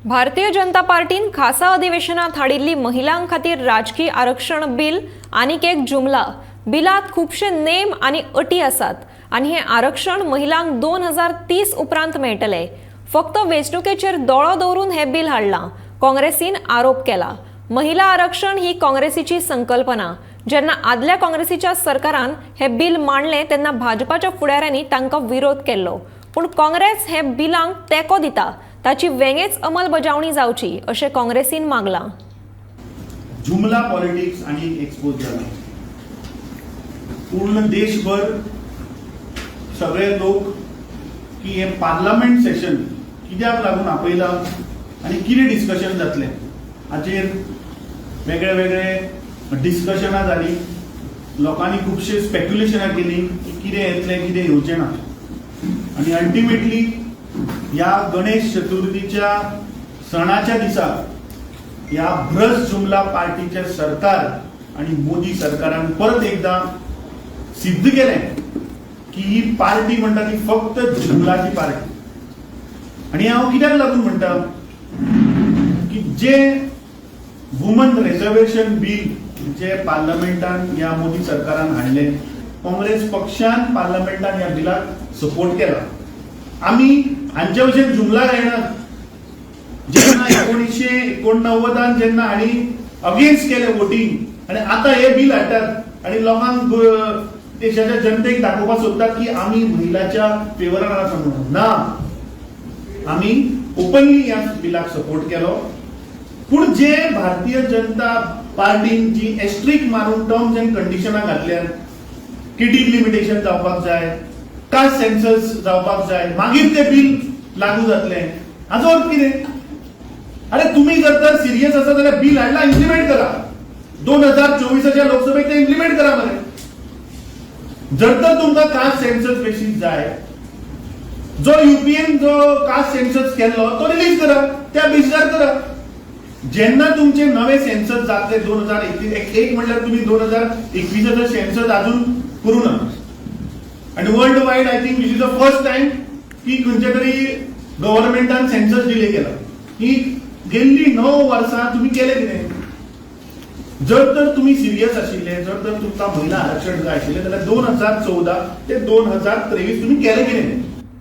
भारतीय जनता पार्टीन खासा अधिवेशनात हाडिल्ली महिलां खातीर राजकी आरक्षण बिल आनीक एक जुमला. बिलात खुबशे नेम आनी अटी आसात आनी हें आरक्षण महिलांक 2030 उपरांत मेळटलें. फक्त वेंचणुकेचेर दोळो दवरून हें बिल हाडलां, काँग्रेसीन आरोप केला. महिला आरक्षण ही काँग्रेसीची संकल्पना. जेन्ना आदल्या काँग्रेसीच्या सरकारान हें बिल मांडलें तेन्ना भाजपाच्या फुडाऱ्यांनी तांकां विरोध केल्लो, पूण काँग्रेस हे बिलांक तेंको दिता, ताची वेगेंच अंमलबजावणी जावची अशें काँग्रेसीन मागलां. जुमला पॉलिटिक्स आणि एक्सपोज जाला. पूर्ण देशभर सगळे लोक की हे पार्लमेंट सेशन कित्याक लागून आपयला आनी कितें डिस्कशन जातलें हाचेर वेगळे वेगळे डिस्कशनां जालीं. लोकांनी खुबशे स्पेक्युलेशनां केली की कितें येतलें, कितें येवचें ना. आनी अल्टिमेटली ह्या गणेश चतुर्थीच्या सणाच्या दिसा ह्या भ्रष्ट जुमला पार्टीचे सरकार आणि मोदी सरकारान परत एकदा सिद्ध केलें की ही पार्टी म्हणटा ती फक्त जुमलाची पार्टी. आणि हांव कित्याक लागून म्हणटा की जे वुमन रिझर्वेशन बील जे पार्लमेंटान ह्या मोदी सरकारान हाडलें, काँग्रेस पक्षान पार्लमेंटान ह्या बिलाक सपोर्ट केला. आमी हांचे भशेन जुमला घायनात. जेन्ना 1989 जेन्ना हांणी अगेन्स्ट केलें वोटींग आनी आतां हे बील हाडटात आनी लोकांक, देशाच्या जनतेक दाखोवपाक सोदतात की आमी महिलाच्या फेवरान आसा म्हणून. ना, आमी ओपनली ह्या बिलाक सपोर्ट केलो. पूण जे भारतीय जनता पार्टीन जी एस्ट्रीक मारून टर्म्स एंड कंडिशनां घातल्यात की डिलिमिटेशन जावपाक जाय, कास्ट सेन्सस जावपाक जाय, मागीर ते बील लागू जातलें, हाजो अर्थ कितें? अरे, तुम्ही जर तर सिरियस आसा जाल्यार बील हाडला, इम्प्लिमेंट करा. 2024च्या लोकसभेत ते इम्प्लिमेंट करा मरे. जर तर तुमकां कास्ट सेन्सस बेसीस जाय, जो युपीएन जो कास्ट सेन्सस केल्लो तो रिलीज करा, त्या बेसिसार करा. जेन्ना तुमचे नवे सेन्सस जातले 2021, एक म्हणल्यार तुम्ही 2021चो सेन्सस अजून करू ना. आणि world wide I think this is the first time की खंयच्या तरी गव्हर्नमेंटान सेन्सस डिले केला. ही गेल्ली 9 वर्सां तुम्ही केले कितें? जर तर तुम्ही सिरियस आशिल्ले, जर तर तुमकां महिला आरक्षण जाय आशिल्लें जाल्यार 2014 ते 2023 तुम्ही केले कितें?